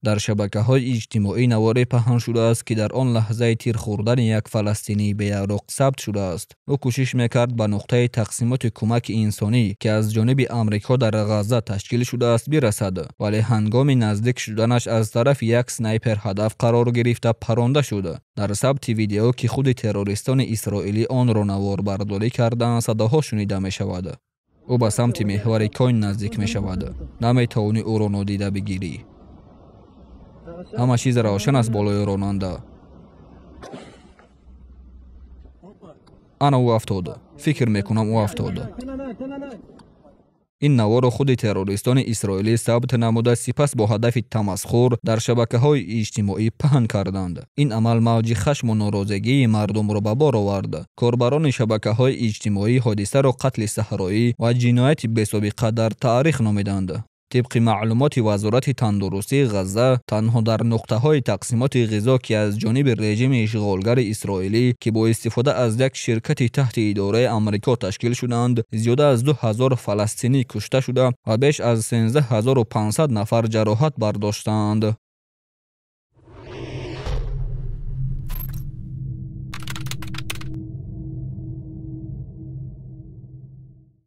Дар шабакаҳои иҷтимоӣ наворе паҳн шудааст, ки дар он лаҳзаи тир хӯрдани як фаластинии беяроқ сабт шудааст. Ӯ кӯшиш мекард ба нуқтаи тақсимоти кӯмаки инсонӣ, ки аз ҷониби Амрико дар Ғазза ташкил шудааст, бирасад, вале ҳангоми наздик шуданаш аз тарафи як снайпер ҳадаф қарор гирифта паронда шуд. Дар сабти видео, ки худи террористони исроилӣ онро наворбардорӣ карданд, садоҳо шунида мешавад. Ӯ ба самти меҳвари кон наздик мешавад. Наметавонӣ ӯро нодида бигирӣ. Ҳама чиз равшан аст болои ронанда. Ана ӯ афтод. Фикр мекунам, ӯ афтод. Ин наворро худи террористони исроилӣ сабт намуда, сипас бо ҳадафи тамасхур дар шабакаҳои иҷтимоӣ паҳн карданд. Ин амал мавҷи хашму норозигии мардумро ба бор овард. Корбарони шабакаҳои иҷтимоӣ ҳодисаро қатли саҳроӣ ва ҷинояти бесобиқа дар таърих номиданд. Тибқи маълумоти Вазорати тандурустии Ғазза, танҳо дар нуқтаҳои тақсимоти ғизо, ки аз ҷониби режими ишғолгари исроилӣ, ки бо истифода аз як ширкати таҳти идораи Амрико ташкил шудаанд, зиёда аз 2000 фаластинӣ кушта шуда ва беш аз 13 500 нафар ҷароҳат бардоштаанд.